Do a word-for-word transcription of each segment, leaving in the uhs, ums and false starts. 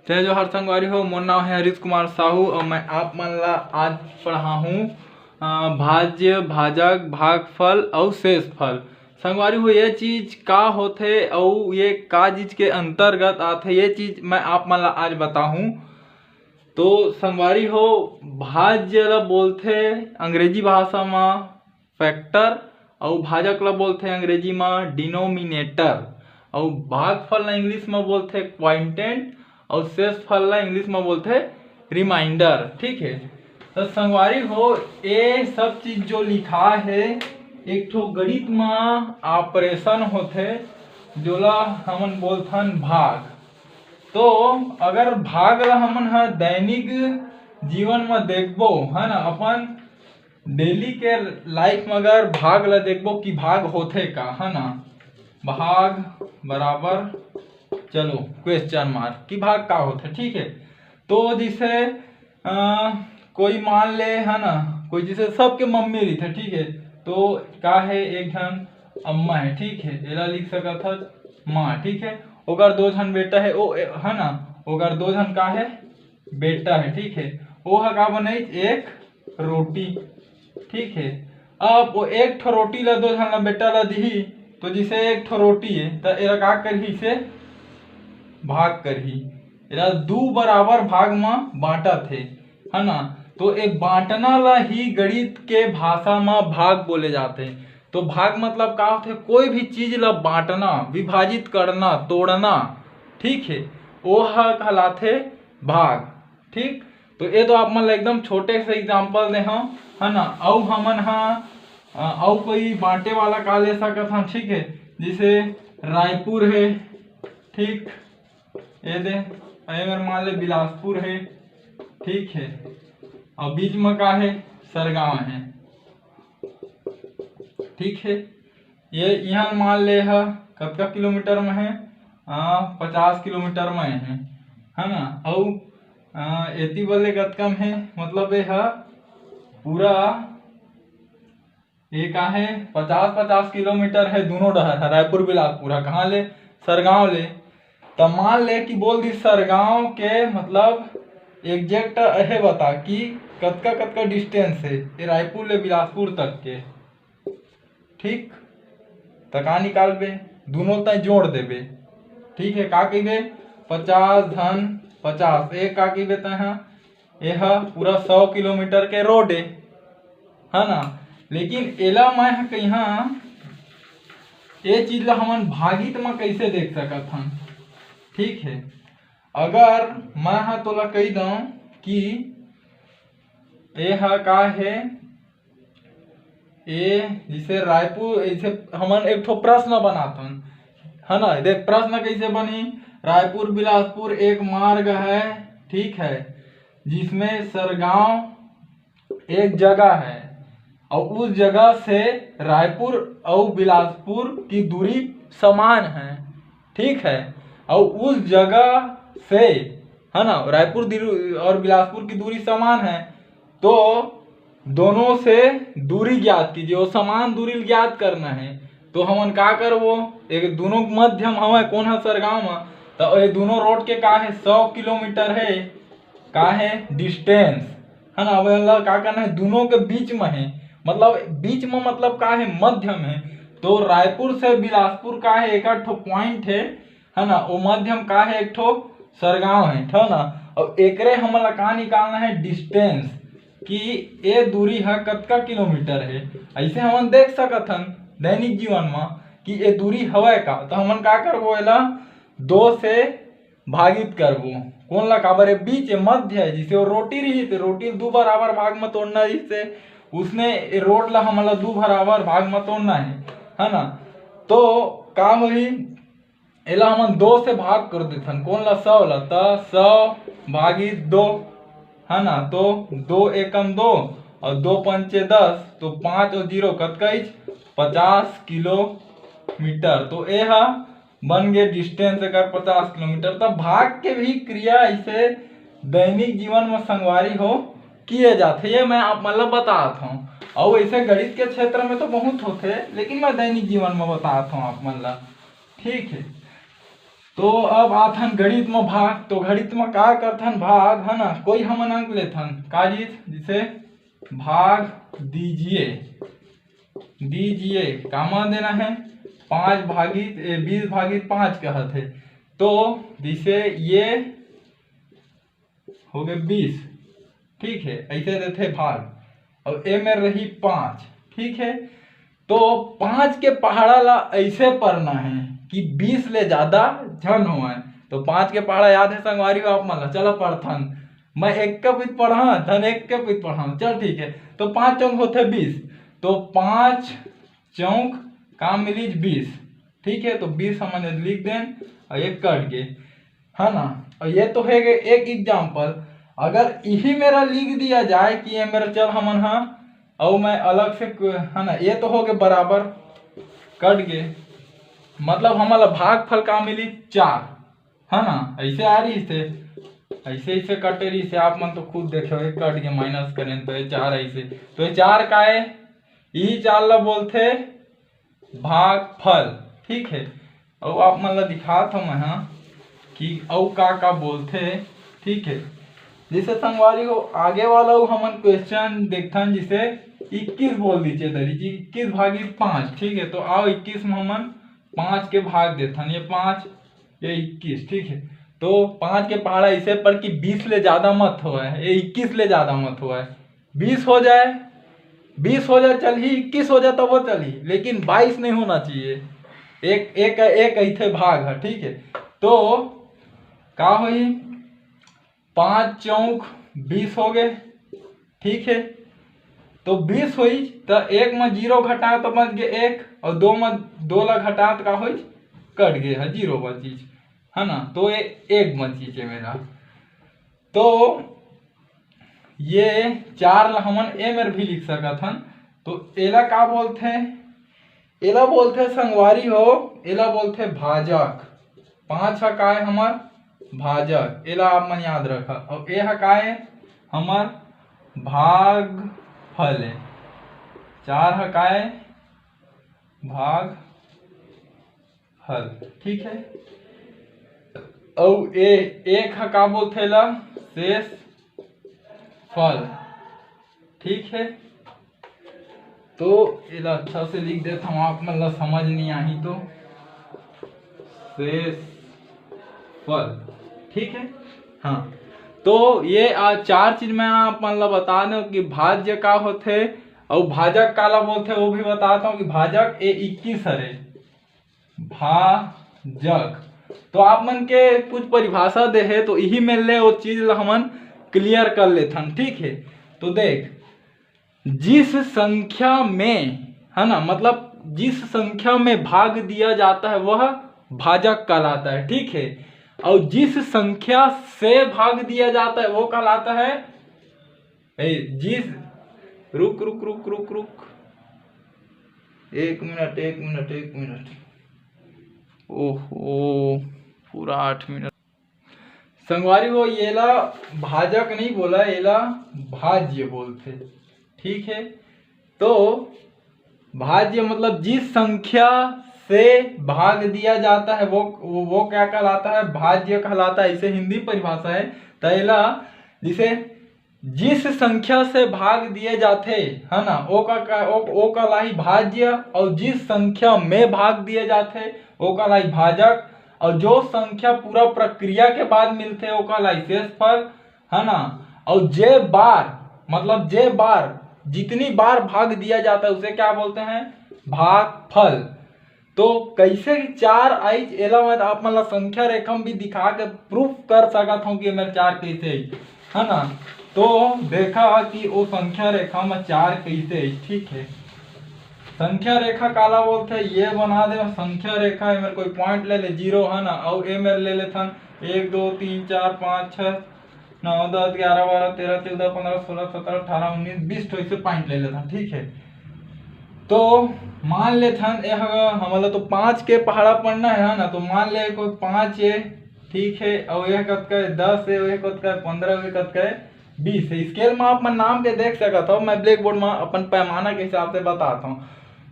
जय जोहार संगवारी हो, मोर नाम है हरीश कुमार साहू और मैं आप मन ला आज पढ़ाहूँ, अ, भाज्य, भाजक, भागफल अउ शेषफल। संगवारी हो, ये चीज का होथे अउ ये का चीज के अंतर्गत आथे, ये चीज मैं आप मन ला आज बताहूँ। तो संगवारी हो, भाज्य ला बोलथे अंग्रेजी भाषा म factor, अउ भाजक ला बोलथे अंग्रेजी म denominator, अउ भागफल ला English म बोलथे quotient, अउ शेषफल ला English म बोलथे remainder। ठीक है, तो संगवारी हो, ये सब चीज जो लिखा है, एक ठो गणित म operation होथे, जोला हमन बोलथन भाग। तो अगर भाग ला हमन ह दैनिक जीवन म देखबो, है ना, अपन daily के life म अगर भाग ला देखबो कि भाग होथे का, है ना, भाग बराबर, चलो, question mark कि भाग का होथे। ठीक है, तो जैसे अ, कोई मान ले, है ना, कोई जैसे सबके मम्मी रहिथे, ठीक है, तो का है, एक झन अम्मा है, ठीक है, एला लिख सकत हस माँ। ठीक है, ओकर दो झन बेटा है, ओ, ए, है ना, ओकर दो झन का है, बेटा है। ठीक है, ओ ह का बनाई, एक रोटी। ठीक है, अब वो एक ठो रोटी ला दो झन ला, बेटा ला दिही, तो जैसे एक ठो रोटी है, तो एला का करही, इसे भाग करही, एला दू बराबर भाग म बांटत हे, है ना। तो ए बांटना ला ही गणित के भाषा म भाग बोले जाथे। तो भाग मतलब का होथे? कोई भी चीज ला बांटना, विभाजित करना, तोड़ना, ठीक है, वो ह कहलाथे भाग। ठीक, तो ये तो आप मन ला एकदम छोटे से example दे हव, है ना। अउ हमन हा, अ, अउ कोई बांटे वाला का ले सकत हन, ठीक है, जैसे रायपुर है, ठीक, ये दे, अउ ये मेर मान ले बिलासपुर है, ठीक है, अउ बीच में का है? सरगांव है, ठीक है। ये यहाँ मान ले ह कतका किलोमीटर में है? आ, पचास किलोमीटर में है, है ना। अउ आ, एती बले कतका में है, मतलब ये ह पूरा, ये का है, पचास पचास किलोमीटर है दोनों डहर ह, रायपुर बिलासपुर ह। कहाँ ले? सरगांव ले। त मान ले कि बोल दी सरगांव के, मतलब exact अहे बता कि कतका कतका distance है ये रायपुर ले बिलासपुर तक के। ठीक, त का निकालबे? दोनों तय जोड़ देबे। ठीक है, का कहिबे? पचास धन पचास, एक का कहिबे तय हा? ये हा पूरा सौ किलोमीटर के road है, है ना। लेकिन एला मैं ह कहिहा, ये चीज ला हमन भागित म कैसे देख सकत हन? ठीक है, अगर मैं ह तोला कही दऊं कि ये हा का है, ए, जैसे रायपुर, ऐसे हमन एक ठो प्रश्न बनाथन, है ना। देख, प्रश्न कैसे बनी? रायपुर बिलासपुर एक मार्ग है, ठीक है, जिसमें सरगांव एक जगह है और उस जगह से रायपुर और बिलासपुर की दूरी समान है, ठीक है, और उस जगह से, है ना, रायपुर दिल-, और बिलासपुर की दूरी समान है, तो दोनों से दूरी ज्ञात कीजिए, वो समान दूरी ज्ञात करना है। तो हमन का करबो, एक दोनों मध्यम हवय, कौन है सरगांव में, तो ये दोनों road के का है, सौ किलोमीटर है, का है, distance, है ना। अब एला का करना है, दोनों के बीच में है, मतलब बीच में मतलब का है, मध्यम है। तो रायपुर से बिलासपुर का है, एक ठो point है, है ना, वो मध्यम का है, एक ठो सरगांव है, ठीक ना। और एकरे हमन ला का निकालना है, distance, कि ये दूरी है कतका किलोमीटर है। ऐसे हमन देख सकत हन दैनिक जीवन में कि ये दूरी हवय का, तो हमन का करबो, एला दो से भागित करबो। कौन ला? काबर ये बीच है, मध्य है, जैसे वो रोटी रही तो रोटी दो बराबर भाग में तोड़ना, जैसे उसने ये road ला हमन ला दो बराबर भाग में तोड़ना है, है ना। तो का होही, एला हमन दो से भाग कर देथन। कौन ला? सौ ला। त सौ भागित दो, है ना, तो दो एकम दो और दो पंचे दस, तो पाँच और जीरो कतका इच? पचास किलोमीटर। तो ए हा बन गे distance एकर पचास किलोमीटर। त भाग के भी क्रिया ऐसे दैनिक जीवन में, संगवारी हो, किए जाथे, ये मैं आप मन ला बतात हूँ। और ऐसे गणित के क्षेत्र में तो बहुत होथे, लेकिन मैं दैनिक जीवन में बतात हूँ आप मन ला, ठीक है। तो अब आथन गणित म भाग। तो गणित म का करथन भाग, है ना, कोई हमन अंक लेथन, का चीज, जैसे भाग दीजिए, दीजिए, कामा देना है, पाँच भागित ए, बीस भागित पाँच कहत है। तो जैसे ये हो गए बीस, ठीक है, ऐसे देथे भाग, और ए में रही पाँच, ठीक है। तो पाँच के पहाड़ा ला ऐसे परना है कि बीस ले ज्यादा झन होवय। तो पाँच के पहाड़ा याद है संगवारी हो आप मन ला? चला पढ़थन, मैं एक के पीत पढ़ा, धन एक के पीत पढ़ा, चल ठीक है। तो पाँच चौक होथे बीस, तो पाँच चौक का मिलीच बीस, ठीक है। तो बीस हमन लिख देन और एक कट गे, है ना। और ये तो है एक एग्जाम्पल। अगर यही मेरा लिख दिया जाए कि ये मेरा चल हमन हा, और मैं अलग से क-, है ना, ये तो हो गए बराबर, कट गए, मतलब हमन ला भागफल का मिली? चार, है ना। ऐसे आ रही से, ऐसे ऐसे कटे रही से, आप मन तो खुद देखे हो, एक कट के माइनस करें तो ये चार ऐसे, तो ये चार का है, यही चार ला बोलथे भागफल, ठीक है। अउ आप मन ला दिखात हव मैं हा कि अउ का का बोलथे, ठीक है। जैसे संगवारी हो, आगे वाला अउ हमन क्वेश्चन देखथन, जैसे इक्कीस बोल दीजिए दरी जी, इक्कीस भागी पाँच, ठीक है। तो आओ इक्कीस में हमन पाँच के भाग देथन, ये पाँच, ये इक्कीस, ठीक है। तो पाँच के पहाड़ा ऐसे पर कि बीस ले ज्यादा मत होवय, ये इक्कीस ले ज्यादा मत होवय, बीस हो जाए, बीस हो जाए चलही, इक्कीस हो जाए तबो चलही, लेकिन बाईस नहीं होना चाहिए। एक एक एक ऐसे भाग है, ठीक है। तो का होही, पाँच चौक बीस हो गए, ठीक है। तो बीस होई तो एक में जीरो घटा तो बच गए एक, और दो में, दो ला घटा तो का होई, कट गए है, जीरो बचिस, है ना। तो ये एक बचिस है मेरा। तो ये चार ला हमन ए मेर भी लिख सकत हन। तो एला का बोलथे? एला बोलथे संगवारी हो, एला बोलथे भाजक। पाँच ह काय हमर भाजक, एला आप मन याद रखा। और ए ह काय हमर भागफल है। चार ह काय भागफल, ठीक है। अउ ए एक ह का बोलथे ला, शेष फल, ठीक है। तो एला अच्छा से लिख देता हूँ, आप मन ला समझ नहीं आही तो, शेष फल, ठीक है। हाँ, तो ये आ, चार चीज मैं आप मन ला बता दूं कि भाज्य का होथे अउ भाजक काला बोलथे, वो भी बताता हूँ कि भाजक ए इक्कीस हरे, भाजक। तो आप मन के कुछ परिभाषा दे हे, तो यही में ले वो चीज ला हमन क्लियर कर लेथन, ठीक है। तो देख, जिस संख्या में, है ना, मतलब जिस संख्या में भाग दिया जाता है वह भाजक कहलाता है, ठीक है। और जिस संख्या से भाग दिया जाता है वो कहलाता है, ए, जिस, रुक रुक रुक रुक रुक, एक मिनट, एक मिनट, एक मिनट। ओहो, पूरा आठ मिनट। संगवारी हो, येला भाजक नहीं बोला, येला भाज्य बोलथे, ठीक है। तो भाज्य मतलब जिस संख्या से भाग दिया जाता है वो, वो, वो क्या कहलाता है? भाज्य कहलाता है। इसे हिंदी परिभाषा है। तो एला जैसे जिस संख्या से भाग दिए जाथे, है ना, ओ का, का, ओ, ओ कहलाही भाज्य, और जिस संख्या में भाग दिए जाथे, ओ कहलाही भाजक, और जो संख्या पूरा प्रक्रिया के बाद मिलथे, ओ कहलाही शेषफल, है ना। और जे बार, मतलब जे बार, जितनी बार भाग दिया जाता है, उसे क्या बोलते हैं? भागफल। तो कैसे कि चार आइच, एला मैं आप मन ला संख्या रेखा में भी दिखा के प्रूफ कर सकत हूँ कि मेरे चार कैसे आइच, है ना। तो देखा कि वो संख्या रेखा में चार कैसे आइच, ठीक है। संख्या रेखा काला बोलथे, ये बना दे संख्या रेखा, ए मेर कोई पॉइंट ले ले, जीरो, है ना, और ए मेर ले लेथन एक, दो, तीन, चार, पाँच, छः, नौ, दस, ग्यारह, बारह, तेरह, चौदह, पन्द्रह, सोलह, सत्रह, अठारह, उन्नीस, बीस ठो ऐसे पॉइंट ले लेथन, ठीक है। तो मान लेथन ए ह-, हमला तो पाँच के पहाड़ा पढ़ना है ना, तो मान ले कोई पाँच है, ठीक है, और यह कतका है? दस है, वह कतका है? पन्द्रह, वह कतका है? बीस है। स्केल में आप मन नाम के देख सकत हो, मैं ब्लैक बोर्ड में अपन पैमाना के हिसाब से बताता हूँ।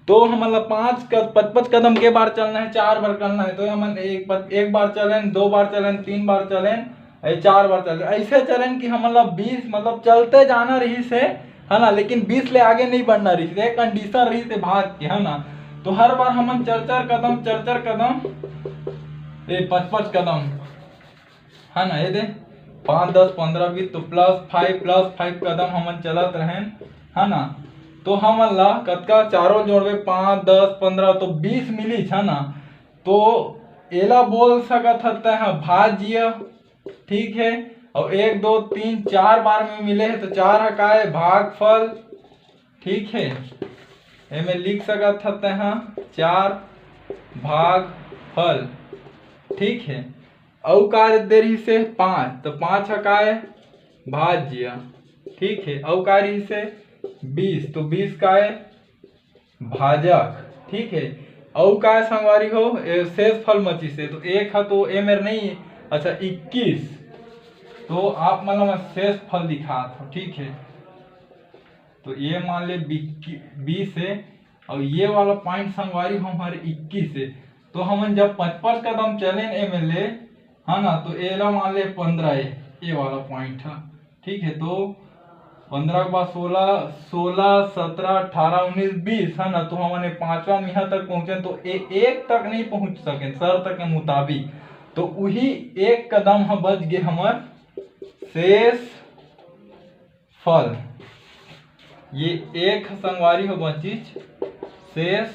तो हमन ला पाँच क-, पच पच कदम के बार चलना है, चार बार चलना है। तो हमन एक प-, एक बार चलेन, दो बार चलेन, तीन बार चलेन, ए, चार बार चलेन, ऐसे चलेन कि हमन ला बीस, मतलब चलते जाना रहिस हे, है ना, लेकिन बीस ले आगे नहीं बढ़ना रहिस हे, एक कंडीशन रहिस हे भाग के, है ना। तो हर बार हमन चार चार कदम, चार चार कदम, ए, पच पच कदम, है ना, ये दे, पाँच, दस, पन्द्रह, बीस, तो प्लस फाइव, प्लस फाइव कदम हमन चलत रहेन, है ना। तो हमन ला कतका, चारों जोड़बे, पाँच, दस, पन्द्रह, तो बीस मिलिस, है ना। तो एला बोल सकत हस तैं ह भाज्य, ठीक है। और एक, दो, तीन, चार बार में मिले है, तो चार ह का है, भागफल, ठीक है। एमे लिख सकत हस तैं ह चार भागफल, ठीक है। अउ का दे रहिस हे, पाँच, तो पाँच ह का है, भाज्य, ठीक है। अउ का रहिस हे, बीस, तो बीस का है, भाजक, ठीक है। अउ का है संगवारी हो, ए, शेष फल बचिस हे, तो एक ह तो ए मेर नहीं, अच्छा, इक्कीस, तो आप मन ला मैं शेष फल दिखात हूँ, ठीक है। तो ये मान ले बिक्की-, बीस है, और ये वाला पॉइंट संगवारी हो हमर इक्कीस है। तो हमन जब पच पच कदम चलेन एमे ले, है ना, तो एला मान ले पन्द्रह है, ये वाला पॉइंट है, ठीक है। तो पन्द्रह के बाद सोलह, सोलह, सत्रह, अठारह, उन्नीस, बीस, है ना, तो हमन ये पांचवा मिहा तक पहुंचेन, तो ए-, एक तक नहीं पहुंच सकेन शर्त के मुताबिक। तो वही एक कदम ह बच गे हमर शेष फल, ये एक संगवारी हो बचिस शेष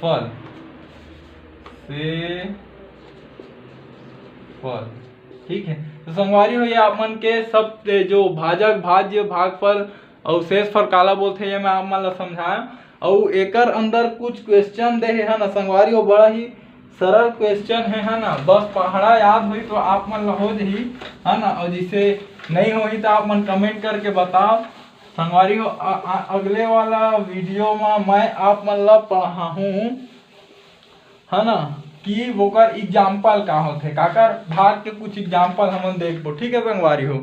फल, से फल, ठीक है। तो संगवारी हो, ये आप मन के सब, ए, जो भाजक, भाज्य, भागफल और शेष फल काला बोलथे, ये मैं आप मन ला समझाया। और एकर अंदर कुछ क्वेश्चन दे हे, है ना संगवारी हो, बड़ा ही सरल क्वेश्चन है, है ना। बस पढ़ना याद होही तो आप मन ला हो जही, है ना। और जैसे नहीं होही तो आप मन कमेंट करके बताओ संगवारी हो। अ-, अ-, अगले वाला वीडियो में मैं आप मन ला पढ़ाहूँ, है ना, कि ओकर एग्जाम्पल का होथे, काकर भाग के कुछ एग्जाम्पल हमन देखबो, ठीक है संगवारी हो।